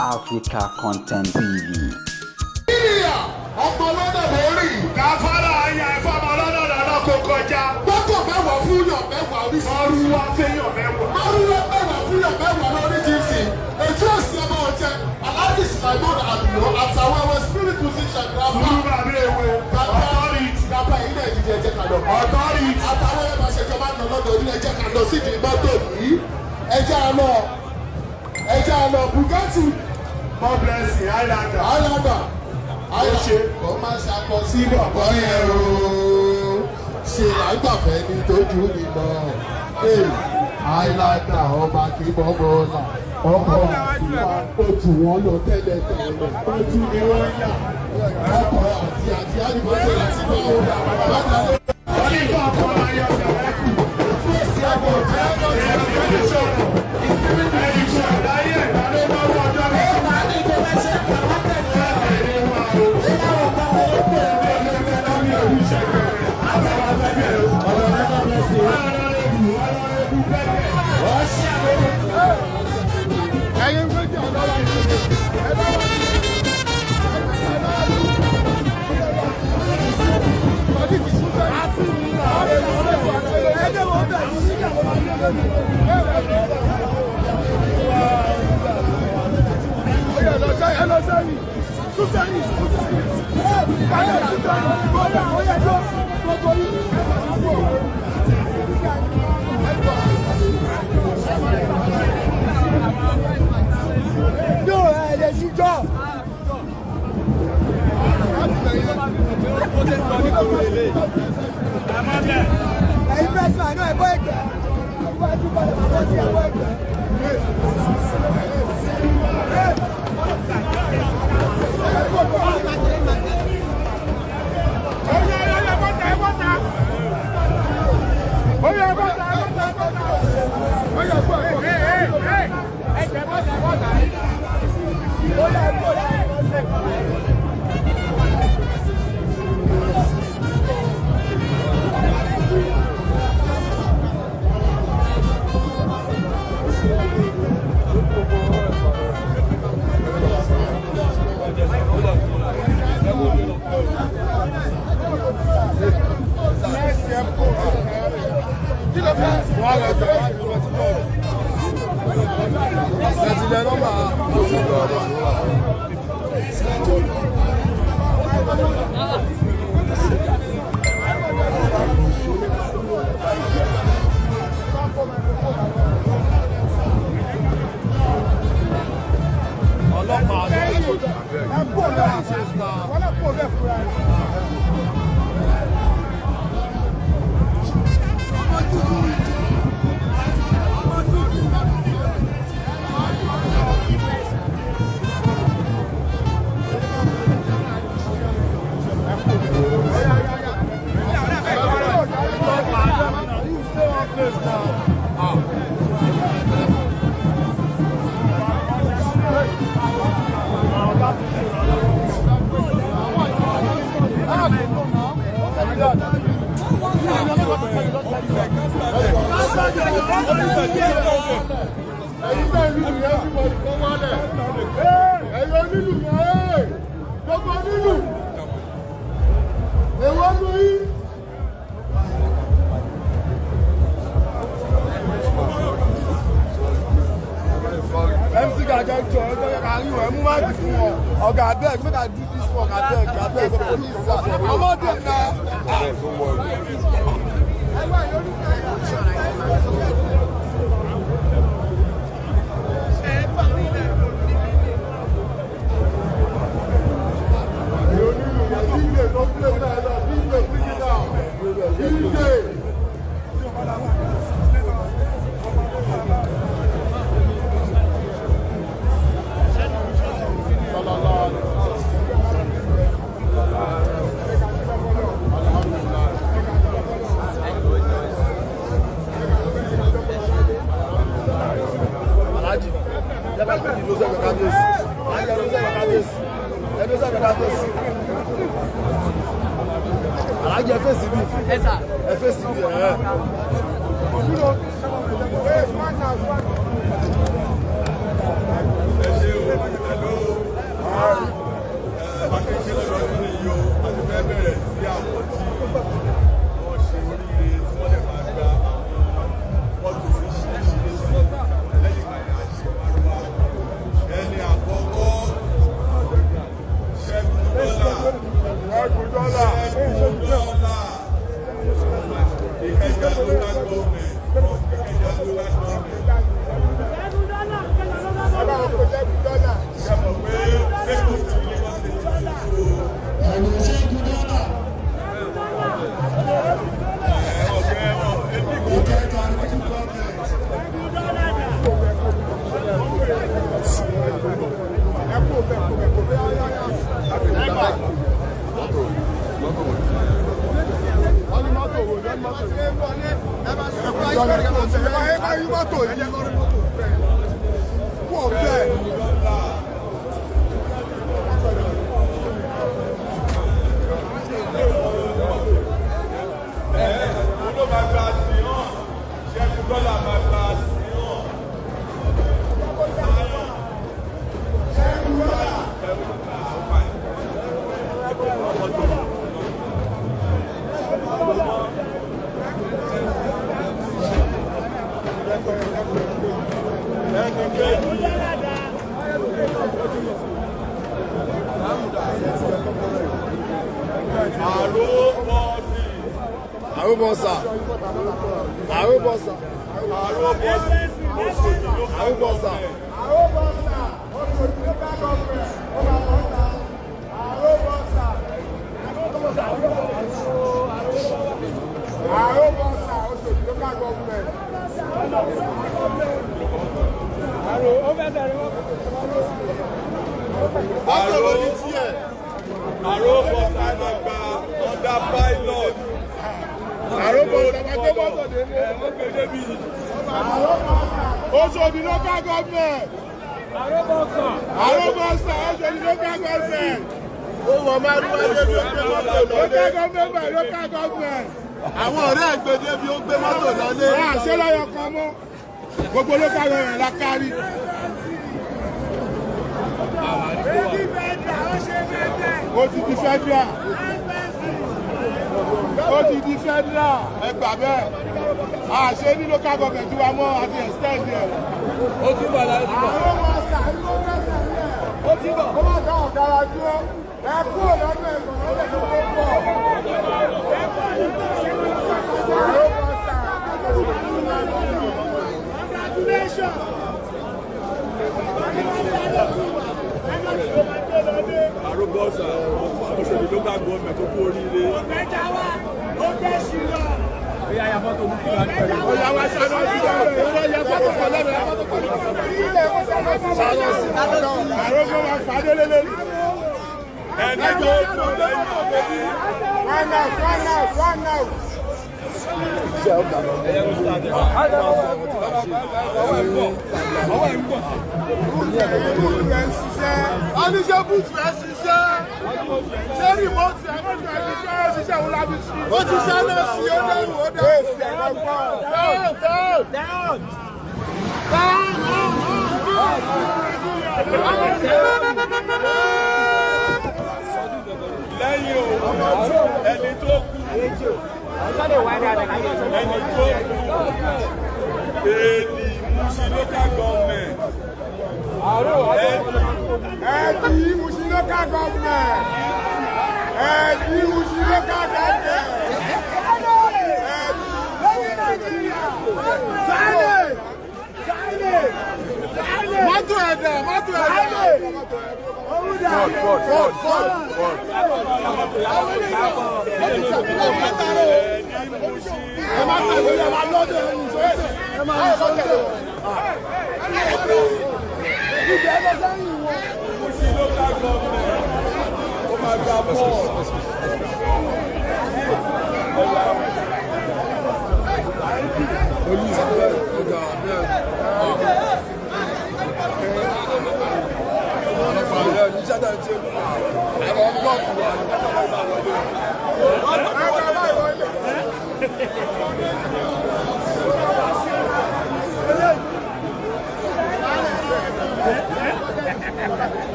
Africa Content TV. Ọmọ lọ́nà lórí. Káfárà ayé àìfọ́mọ lọ́nà lọ́nà kó kọjá. Mọ́tò 10 fún yàn 10 oríṣiríṣi. Mọ́rúwá fẹ́yàn 10. Márùwá 10 fún yàn 10 lóríṣiríṣi. Ètò òsì ọmọ ọ̀jẹ̀ Alhaji Sulaiman Adio àtàwọn ẹwẹ́ spirit musician grandpa. Sùúrù bàbá èwe. Authority. Grandpa yìí náà jíjẹ ẹjẹ ká lọ. Authority. Àtàwọn ẹwẹ́ máa ṣẹjọba ń lọ lọ́dọ̀ ní ẹjẹ ká lọ sídìí mọ́tò yìí. Ẹjẹ́ àlọ́ ẹjẹ́ àlọ́ Bugatti. God bless you, Highlander. Highlander. Ó ṣe. Kò máa ṣàkọsí bọ̀bọ̀ yẹn o. Ṣe lágbàfẹ́ ní tójú mi lọ. Highlander ọba kì í bọ́ bọ́ọ̀là. Ọkọ̀ àtiwá ojú wọn lọ tẹ́lẹ̀ tẹ́lẹ̀. Ojú ni wọ́n ń yà. Ọkọ̀ àti àti àdìmọ́tò láti bá wọn. Bàbá ló Wọ́n ní kó ọkọ̀ láyé ọ̀sẹ̀ rẹ̀ kù. fún èsì àbọ̀ jẹ́ Ẹni sọ̀rọ̀. Ẹni sọ̀rọ̀ láyé ẹ̀dá ló bá wọ ọjọ́ mi. Ẹni wà o. Ẹyin méjì ọlọ́wọ́ ẹ bá wà ní. No, ẹ lè ṣíjọ́. Ẹ̀yin press man náà ẹ̀bọ́ ẹ̀gbẹ́. Iwájú bọ́lá bàbá sí ẹ̀bọ́ ẹ̀gbẹ́. Ẹ̀yin bẹ́ẹ̀ nílùú yẹn, everybody kó wálẹ̀. Ẹ̀yin onílù yẹn, gbogbo onílù. Èwo ló yí? MC Gaje jọ ẹ jẹ́ ká rí wọn, ẹ mú máàkì fún wọn. Ọ̀gá, abeg, make I do this work, abeg, abeg, please sir. I'm not there now. Ẹ̀yin onílù yẹn, DJ tó play náà lọ, DJ, bring it down. DJ. Sallallahu alaihi wasallam. Alhamdulillah. Alhaji, jẹ́ ká kí ló sẹ́gbẹ̀ẹ́ kábíyèsí. Alhaji, ẹ ló sẹ́gbẹ̀ẹ́ kábíyèsí. Ẹ ló sẹ́gbẹ̀ẹ́ kábíyèsí. Alhaji, ẹ fèsì bí. Ẹ fèsì bí ẹ. Hey, Àrùbọ̀sà. Àrùbọ̀sà. Àrùbọ̀sà. Àròbọ̀sà, Oṣòdì local government, ó máa bọ̀ ta. Àròbọ̀sà. Àròbọ̀sà, Oṣòdì local government. Mọ́tò wo ni tiẹ̀? Àròbọ̀sà máa gba under pilot. Àròbọ̀sà máa gbé mọ́tò délé. Ẹ wọ́n gbé débi. Oṣòdì local government. Àròbọ̀sà, Oṣòdì local government. Ó wọ márúwá débi ó gbé mọ́tò lọlé. Local government by local government. Àwọn ọ̀rẹ́ ẹ̀ gbé débi ó gbé mọ́tò lọlé. Àṣẹ lọ́yọ̀ kan mọ́. Gbogbo local government la kárí. Ó ti di federal. Ó ti di federal. Ẹ gbà bẹ́ẹ̀. Àṣẹ ní local government wa mọ́ àti extend ẹ̀. Ó ti bọ̀ láti bọ̀. Ó ti bọ̀. Ó máa dá ọ̀gára dúró. Ẹ kúrò lọ́nà ẹ̀gbọ́n lọ́dẹ̀ tó tó pọ̀. Àròbọ̀sà Oṣòdì local government tó kú oríire. Ọ̀yà wa ṣáná sí ọ̀rẹ́. Ó yẹ fọ́tò kan lẹ́nu ẹ̀ fọ́tò kan lẹ́nu. Àrògbó wa fàdé lélẹ́rìí. Ẹni tó kú lẹ́yìn ọ̀gbẹ́ni. One out, one out, one out. Ọwọ́ ẹ̀ ń bọ̀. A ní ṣé búùtù ẹ ṣiṣẹ́? Ṣé rìmọ́tì ẹ búùtù ẹ ṣiṣẹ́? Ṣiṣẹ́ òun lábí sí. Ó ti ṣáná sí ó dáhùn ó dáhùn. Down, down. Lẹ́yìn o, ẹni tó kú. Ẹni tó kú. Èlì Mushin local government. Ẹ̀ẹ́dì Mushin local government. Ẹ̀ẹ́dì Mushin local government. Mọ́tò ẹ̀dẹ̀, mọ́tò ẹ̀dẹ̀. Ford, Ford, Ford, Ford. Ẹni Mushin. Ẹ máa tẹ̀lé, ẹ máa lọ́dọ̀ ẹ̀yìn sókè. Ẹ máa lọ sókè. Mushin local government. Ó máa gba bọ́ọ̀lù. Police ọ̀gá abẹ́. Ọlọ́pàá rẹ̀ ní sátà ṣe àwọn blọọkì wà ní pátákó ìgbà wọlé.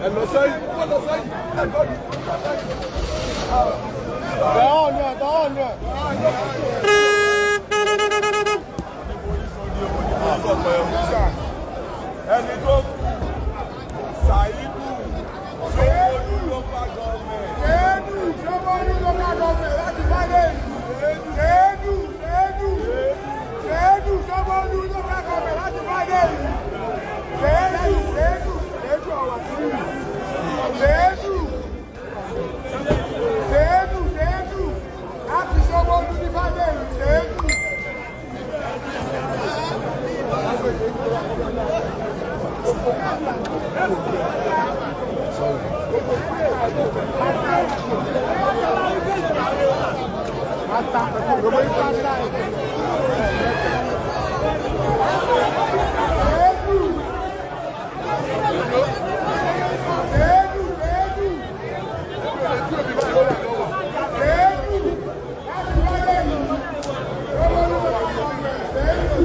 Ẹ lọ sẹ́yìn, wọ́n lọ sẹ́yìn, ẹ lọ sẹ́yìn. Bẹ́ẹ̀ ọ̀nà ẹ̀, bẹ́ẹ̀ ọ̀nà ẹ̀. Ẹni tó kú Sàídù Ṣómólú local government. Èédú Ṣómólú local government láti wáyé ìlú. Èédú, Èédú, Èédú Ṣómólú local government láti wáyé ìlú. Èédú, Èédú, Èédú ọ̀wà sí ìlú. Èédú, Èédú, Èédú láti Ṣómólú ní wáyé ìlú. Èédú. Èédú, Èédú. Èédú láti wáyé ìlú. Ṣómólú local government. Èédú.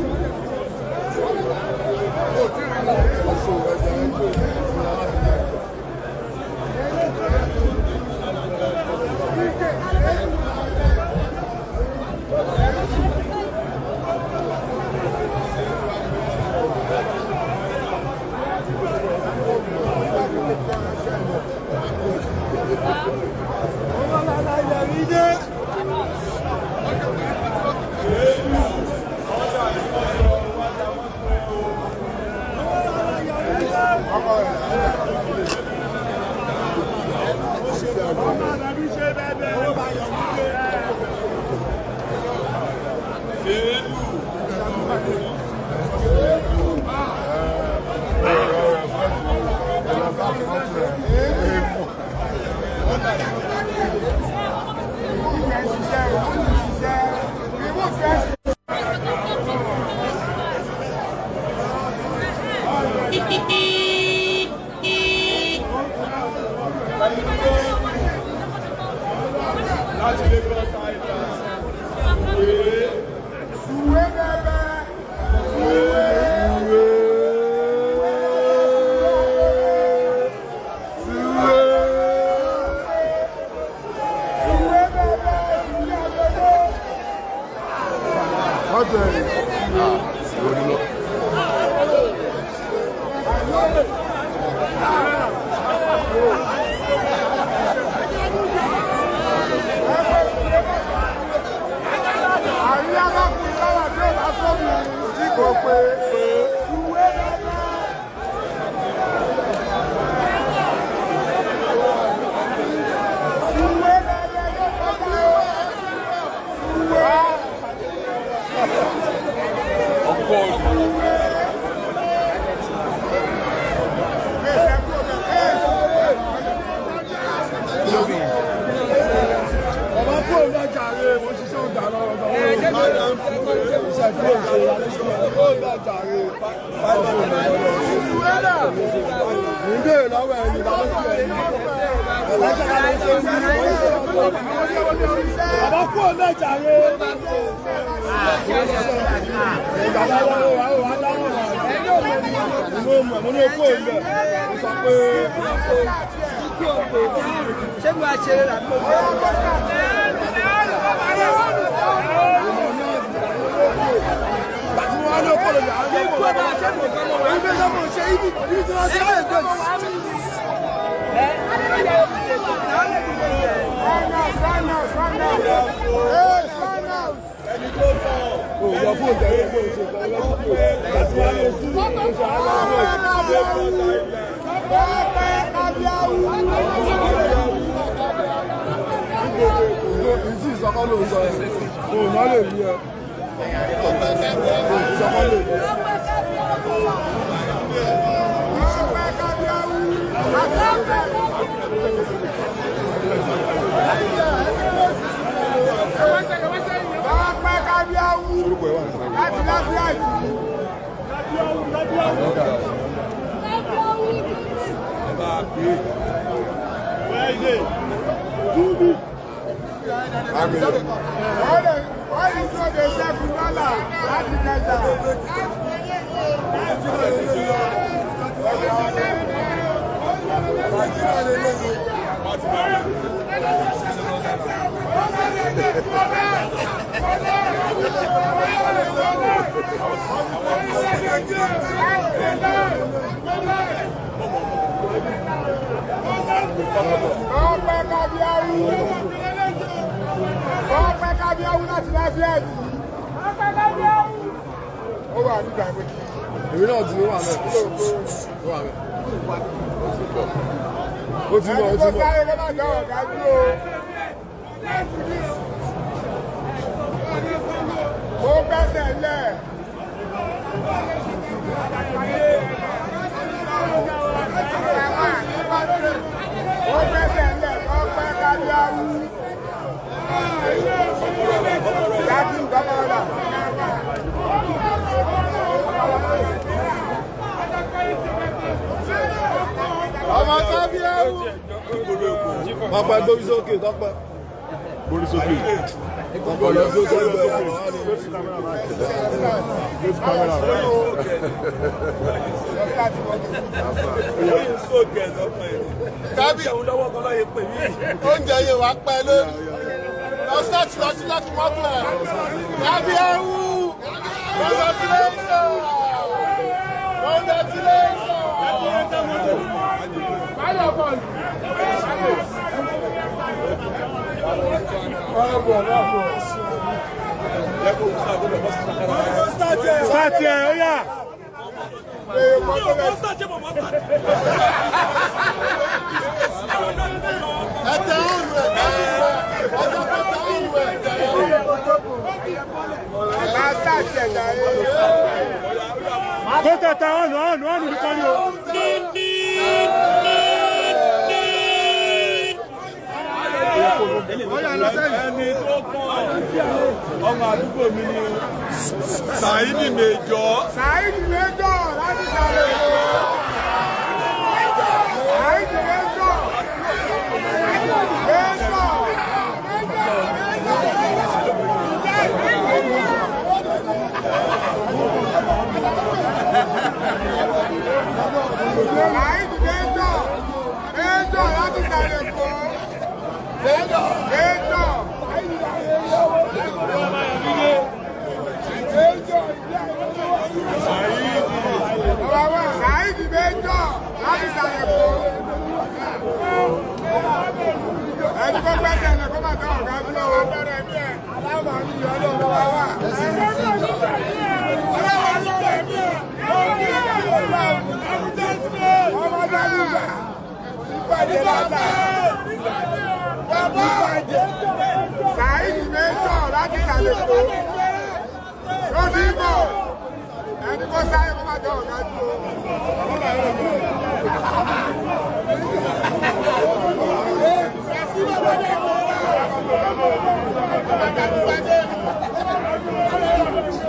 Tọ́pẹ́ gbórí sókè Tọ́pẹ́. Gbórí sókè. Tọ́pẹ́ lọ sí sókè. Kábí oúnjẹ yìí wá pẹ́ lórí. Lọ sẹ́ẹ̀tì lọ sí láti mọ́tò ẹ̀. Kábí ẹ̀wù. Congratulations. Congratulations. Start here, oya. Kó tẹ̀tẹ̀ ọ̀nà ọ̀nà ọ̀nà nìkan ni o. Ẹni tó kàn ọmọ àdúgbò mi ni Saheed Major. Saheed Major láti sàlẹ̀ o. Saheed Major. Major. Saheed Major. Major láti sàlẹ̀ o. Major. Major. Saheed Major láti sàlẹ̀ kó. Ẹni kó gbẹ́sẹ̀ lẹ̀ kó máa tọ́ ọ̀gá dúró o. Saheed Major láti sàlẹ̀ kó. Ó ti ń bọ̀. Ẹni kó sáré kó máa tọ́ ọ̀gá dúró.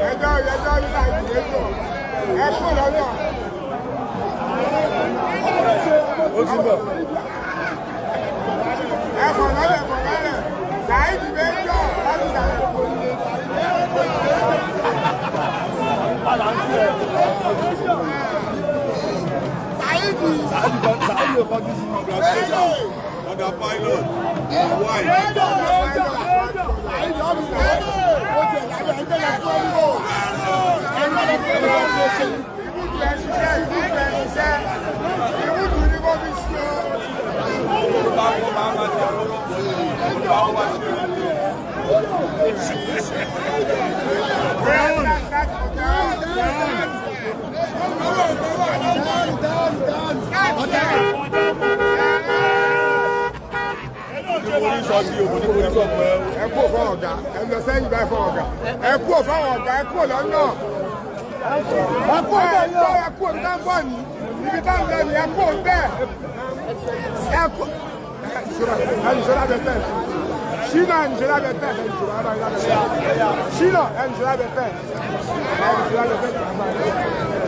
Ẹjọ́ ẹjọ́ yìí láì ẹjọ́ ẹ kú lọ́nà. Ó ti bọ̀. Ẹ fọ̀ lọ́lẹ̀ fọ̀ lọ́lẹ̀. Saheed Major láti sàlẹ̀ kó. Saheed. Saheed ò kọjú sí. Ọ̀gá pilot. White. Ẹ kú fún ọ̀gá, ẹ lọ sẹ́yìn báyìí fún ọ̀gá, ẹ kú fún ọ̀gá, ẹ kú lọ́nà. Ẹ kú ẹ lọ, ẹ kú ibi tá ń bọ̀ ní, ibi tá ń lọ ní, ẹ kú bẹ́ẹ̀. Ẹ kú ẹnìṣọ́lá bẹ fẹ́. Ṣínà ẹnìṣọ́lá bẹ fẹ́. Ṣínà ẹnìṣọ́lá bẹ fẹ́. Ẹnìṣọ́lá bẹ fẹ́.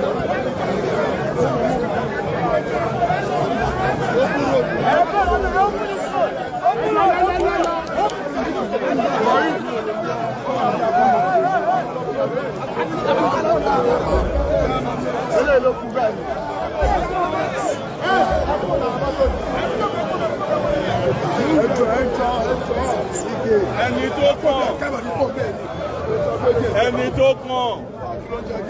Ẹni tó kàn ẹni tó kàn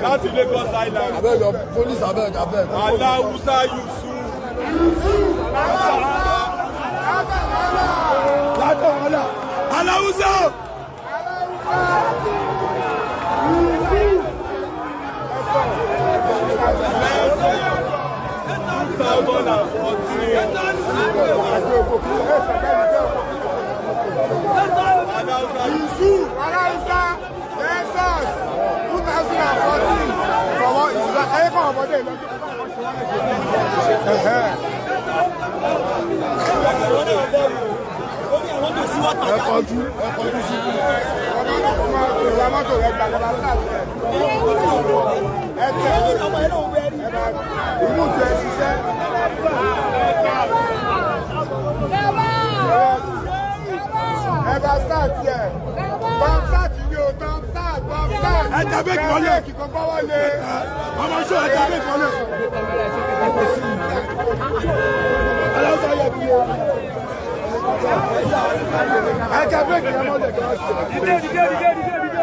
láti Lagos Island. Abeg your police abeg abeg. Aláwùsá Yusuf. Látọ̀ ọ̀la. Aláwùsá. Two thousand and fourteen. Aláwùsá Yusuf. Aláwùsá Jesus 2014 fọwọ́ ìṣúra ayé kọ́ ọmọdé lọ́jọ́. Ẹ kọjú ẹ kọjú sí. Ìwà mọ́tò rẹ̀ gbàgbọ́ sáà ẹ tẹ̀ inú tẹ̀ ṣiṣẹ́. Ẹ bá sáà tiẹ̀. Bọ́m sáà ni o, bọ́m sáà, bọ́m sáà. Ẹ tẹ bẹ́ẹ̀kì wọlé. Bẹ́ẹ̀kì kan bọ́ wọlé. Ọmọ ṣọ́ ẹ tẹ bẹ́ẹ̀kì wọlé. Aláwùsá yẹ kí o. Ẹ tẹ bẹ́ẹ̀kì yẹn mọ́lẹ̀ kí wọ́n ṣe.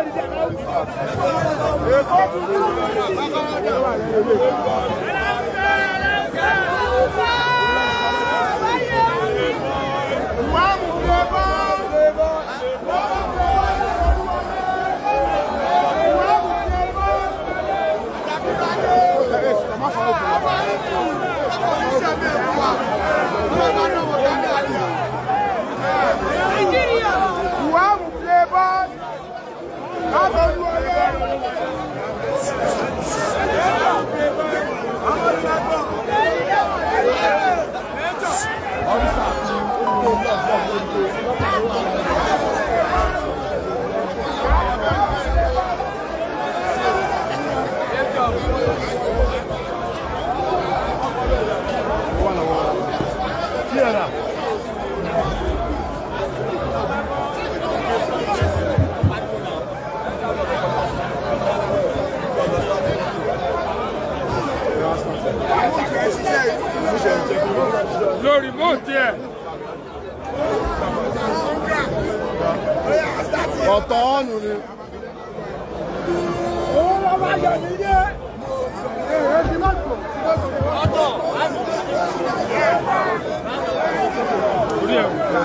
Lórí mọ́ọ̀tì ẹ̀. Ọ̀tọ̀ ọ̀nù ni. Òun lọ bá yọ̀ mí dé. Orí ẹ̀ wò.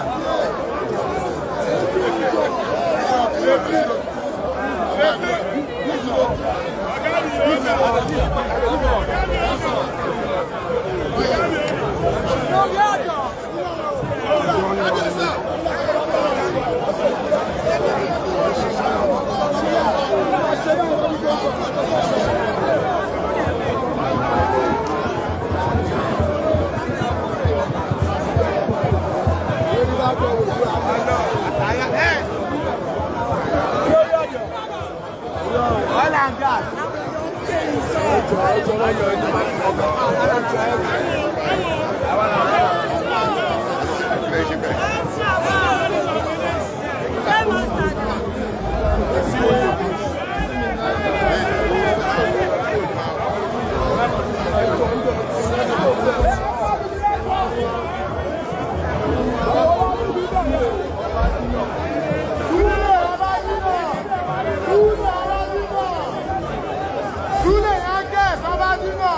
Súlẹ̀ Agẹ̀ Babadínà.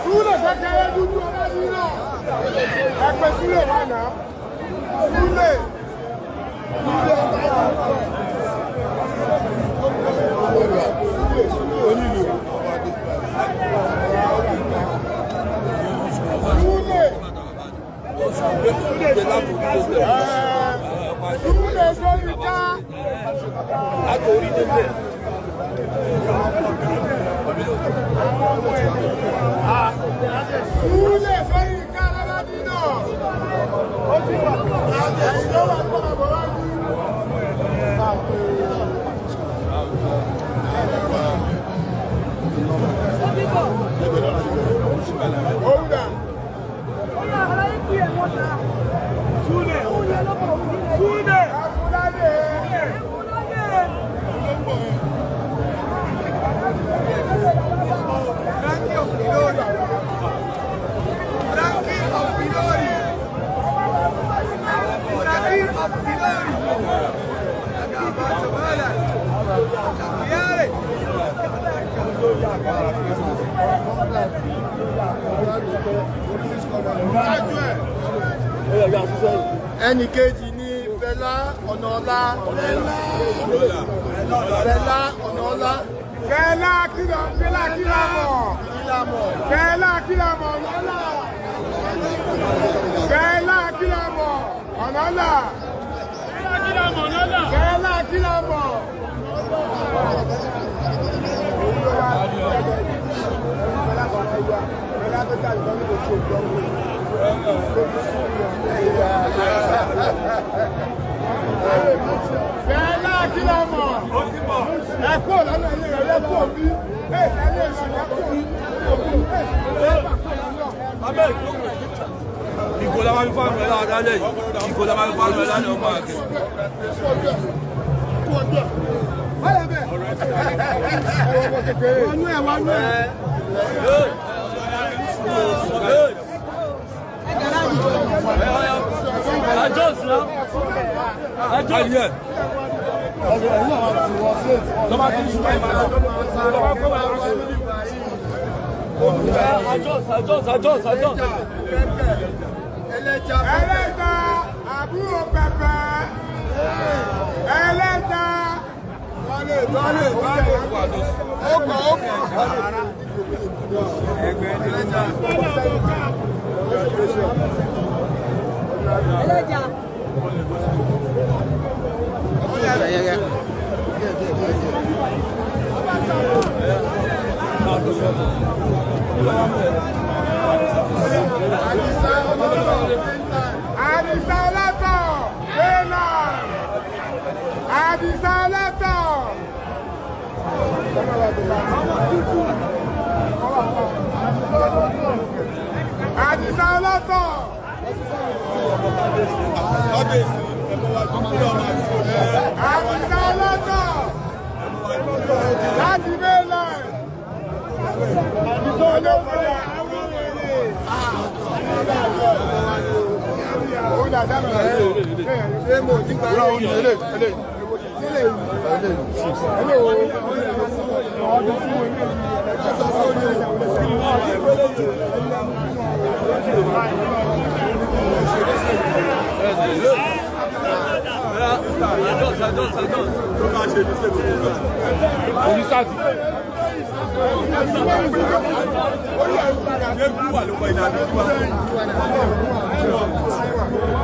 Súlẹ̀ kékeré dúdú Babadínà. Ẹ pé Súlẹ̀ lánàá. Súlẹ̀. Súlẹ̀. Súlẹ̀ sórí ká. Súlẹ̀ sórí ká Babadínà. Ẹ̀yin ló wà kọ́ bàbá wá ní. Òwúrọ̀. Súlẹ̀. Afúládé. Ẹnì kejì ni Fẹlá Ọ̀nàọlá. Fẹlá Ọ̀nàọlá. Fẹlá kìlọ̀ Fẹlá kìlọ̀ mọ̀. Ìlàmọ̀. Fẹlá kìlọ̀ mọ̀ ọ̀nàlá. Fẹlá kìlọ̀ mọ̀ ọ̀nàlá. Fẹlá kìlọ̀ mọ̀. Fẹlá kìlọ̀ mọ̀. Ẹ kúrò lọ́nà ilé rẹ̀ ẹ kúrò bí. Ẹ sẹ́lẹ̀ ìrìn ẹ kúrò bí. Ìgò la máa fi fáànù ẹ̀ lára dálẹ̀ yìí. Ìgò la máa fi fáànù ẹ̀ lálẹ́ ọmọ àkẹ́. Wọnú ẹ̀ wọnú ẹ̀. Ayé. Lọ́ba tí ń sùn báyìí máa lọ. Lọ́ba kọ́ máa lọ. Ẹlẹ́ja. Ẹlẹ́ta àbúrò pẹpẹ. Ẹlẹ́ta. Wálé wálé wálé. Ọkọ̀ ọkọ̀. Ẹlẹ́ja. Ẹlẹ́ja. Àdìsá ẹlẹ́tọ̀. Bẹ́ẹ̀nà. Àdìsá ẹlẹ́tọ̀. Àdìsá ẹlẹ́tọ̀. Àdìsá ẹlẹ́tọ̀. Láti bẹ́ẹ̀nà. Àdìsá ẹlẹ́tọ̀.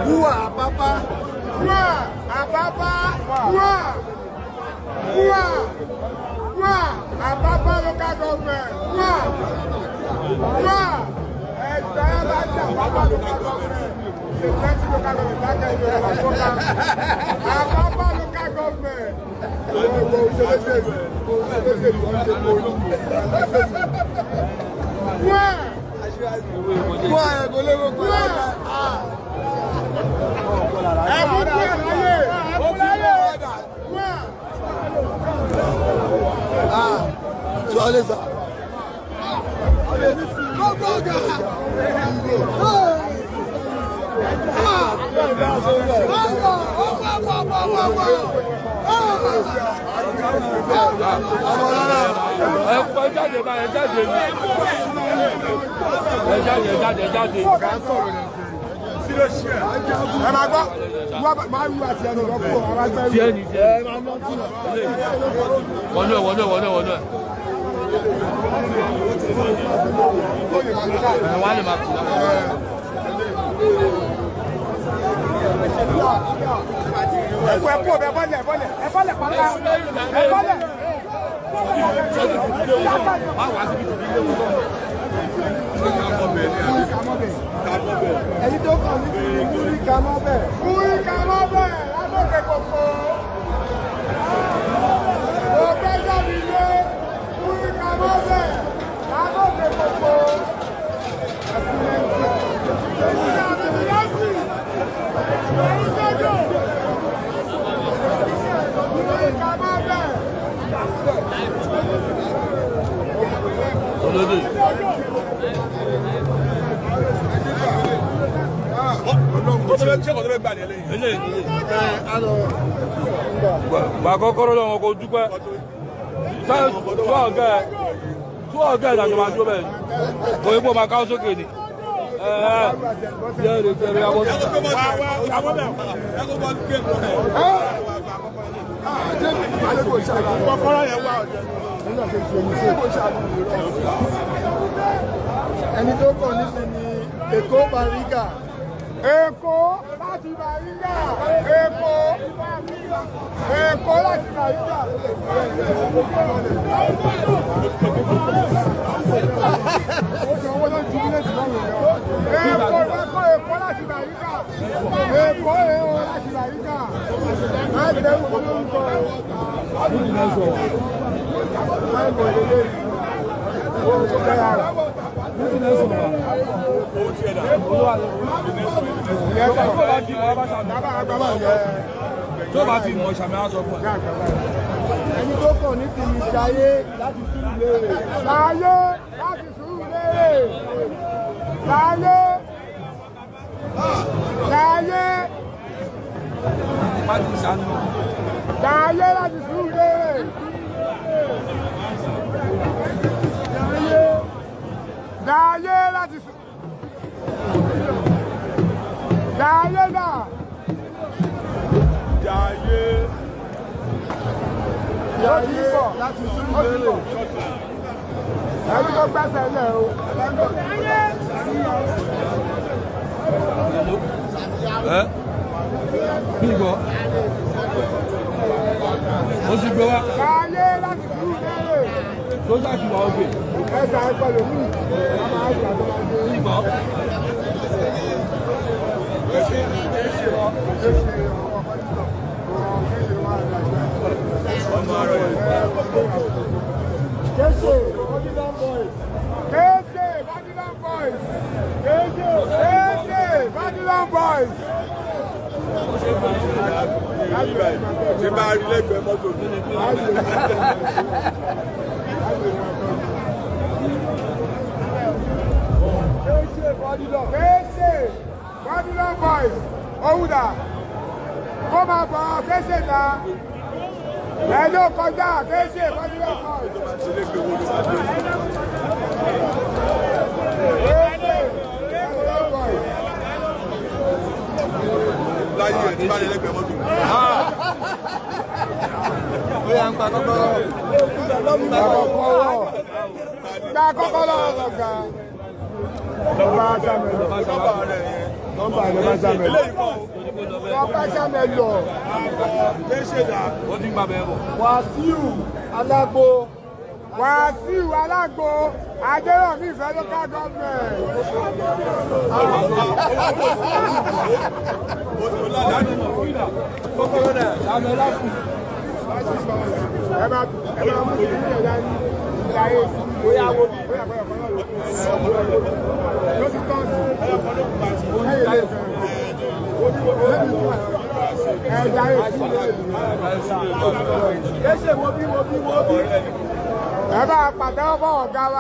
Bua Apapa. Bua Apapa. Bua. Bua. Bua Apapa local government. Bua. Bua. Ẹ̀dá láti Apapa local government. Ṣé twenty local government láti ẹ̀yọ́ ẹ̀rọ sọ́kà? Apapa local government. Bua. Bua ẹ̀kọ́ lé gbogbo ẹ̀. Ẹ̀kú kúrò láyé. Ẹ̀kú láyé. Bua. Sọ́lé sà. Gbogbo ọ̀gá. Ẹ kọ jáde báyìí, ẹ jáde ní. Ẹ jáde, ẹ jáde, ẹ jáde. Ẹ máa gbọ́, wọ́n máa wú àti ẹnu lọ kúrò, àwọn agbẹ́rù. Tiẹ̀ ni tiẹ̀. Wọnú ẹ, wọnú ẹ, wọnú ẹ, wọnú ẹ. Ẹ wá lè máa kú náà. Ẹ̀kú ẹ̀kú ọ̀bẹ bọ́lẹ̀ bọ́lẹ̀ ẹ bọ́lẹ̀ pátá ẹ bọ́lẹ̀. Má wá síbi tìbí ilé wọn náà. Ẹni tó kàn ní ti ní kúrí ká mọ́ bẹ̀. Kúrí ká mọ́ bẹ̀ látòkè kòkó. Òkè jáde ilé kúrí ká mọ́ bẹ̀ látòkè kòkó. Kúrí ká mọ́ bẹ̀. Olódì. Eléyìí. Gbà kọ́kọ́rọ́ lọ́wọ́ kó dúpẹ́. Tú ọ̀gá ẹ̀ tú ọ̀gá ẹ̀ dàgbà máa dúró bẹ́ẹ̀. Kò yẹ kó máa káwọ́ sókè ni. Ẹ ẹ yẹ́rì yẹ́rì àwọn. Ẹni tó kàn ní ti ní Èkó Bariga. Èkó láti Bàrígà. Èkó. Èkó láti Bàrígà. Èkó Èkó Èkó láti Bàrígà. Èkó Èkó láti Bàrígà. Má dẹrù kó lórúkọ. Tó bá fi mọ̀ ṣàmì á sọ fún ẹ. Ẹni tó kàn ní ti ní Jayé láti Sùúrùlérè. Láyé láti Sùúrùlérè. Láyé. Láyé. Má ti sànú. Láyé láti Sùúrùlérè. Láyé láti Sùúrùlérè. Láyé náà. Jayé láti Sùúrùlérè. Ẹni tó gbẹ́sẹ̀ lẹ̀ o. Ẹ bí gbọ́. Ó sì gbé wá. Láyé láti Sùúrùlérè. Tó ṣàṣìwà òkè. Ẹ̀sà ẹ̀kọ́ lòmí. A máa ń gbà tó máa dé. Bí gbọ́. Jésù Babylon boys. Kéèké Babylon boys. Kéèké Babylon boys. Ṣé máa rí lẹ́gbẹ̀ẹ́ mọ́tò mi? Kéèké Babylon. Kéṣe Babylon boys Owuda kó máa bọ̀ Kéṣe ta ẹ ló kọjá Kéṣe Babylon boys. Kéṣe Babylon boys. Láyé ẹ̀ tí bá lè lẹ́gbẹ̀ẹ́ mọ́tò. Ó yá ń pa kọ́kọ́rọ́. Gba kọ́kọ́rọ́. Gba kọ́kọ́rọ́ ọ̀gá. Nọ́mbà Sàmẹ̀lọ̀. Nọ́mbà rẹ̀ yẹn. Nọ́mbà rẹ̀ bá Sàmẹ̀lọ̀. Eléyìí kọ́ Nọ́mbà Sàmẹ̀lọ̀. Kéṣe dà. Ó ti ń gbà bẹ́ẹ̀ bọ̀. Wàsíù Alágbo. Wàsíù Alágbo Adéròmí Ìfẹ́ local government. Ẹ máa mú ìdílé ẹ̀ dání. Ìlàyé bóyá wo bí bóyá bóyá bóyá ló ti tán sí. Ẹyẹ lè fẹ́. Ẹ darí sí. Kéṣe wo bí wo bí wo bí. Ẹ bá pàtẹ́wọ́ fún ọ̀gá wa.